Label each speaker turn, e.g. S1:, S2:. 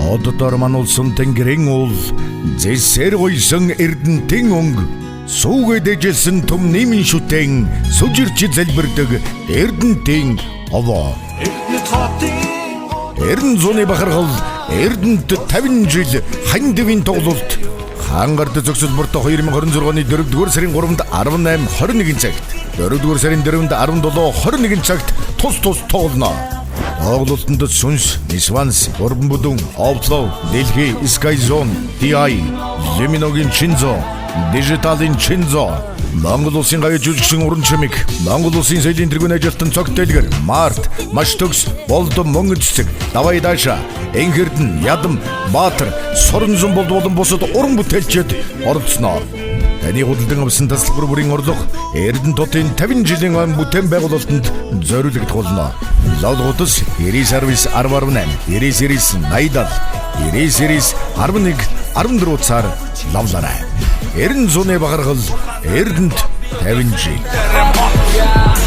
S1: Оддоор мануулсан тэнгэрийн уул, зэсээр гойсон Эрдэнтийн өнг, сүүгээ дэжилсэн түмний минь шүтэн, сүжирч залбирдаг Эрдэнтийн овоо.
S2: Эрдэнэт хотын
S1: 90 зууны бахархал Эрдэнэт 50 жил хандивын тоглолт Хангард зөксөл мөртө 2026 оны 4-р сарын 3-нд 18:21 цагт, 4-р сарын 4-нд 17:21 цагт тус тус тоглоно. Тоглолтод Сүнс, Нисванс, Уран бүдүүн, Овтлов, Дэлхий, Sky Zone, DI, Luminoгийн Чинзо, Дижиталын Чинзо, Монгол улсын гавьяа жүжигчин Уран Чимэг, Монгол улсын соёлын тэргүүн ажилтан Цогт Дэлгэр, Март, Маш төгс, Болдом Мөнгөн цэцэг, Давай Даша, Энхэрдэн, Ядам, Баатар, Соронзон болд болон бусад уран бүтээлчид оролцсноо. Таны худалдан авсан тасалбар бүрийн орлого Эрдэнэ хотын 50 жилийн ой бүтээн байгуулалтанд зориулагдах болно. Лол гудас 99 10.8, 99 80 70, 99 11 14 утсаар лавлаарай. 90 зууны бахархал Эрдэнэт 50 жил.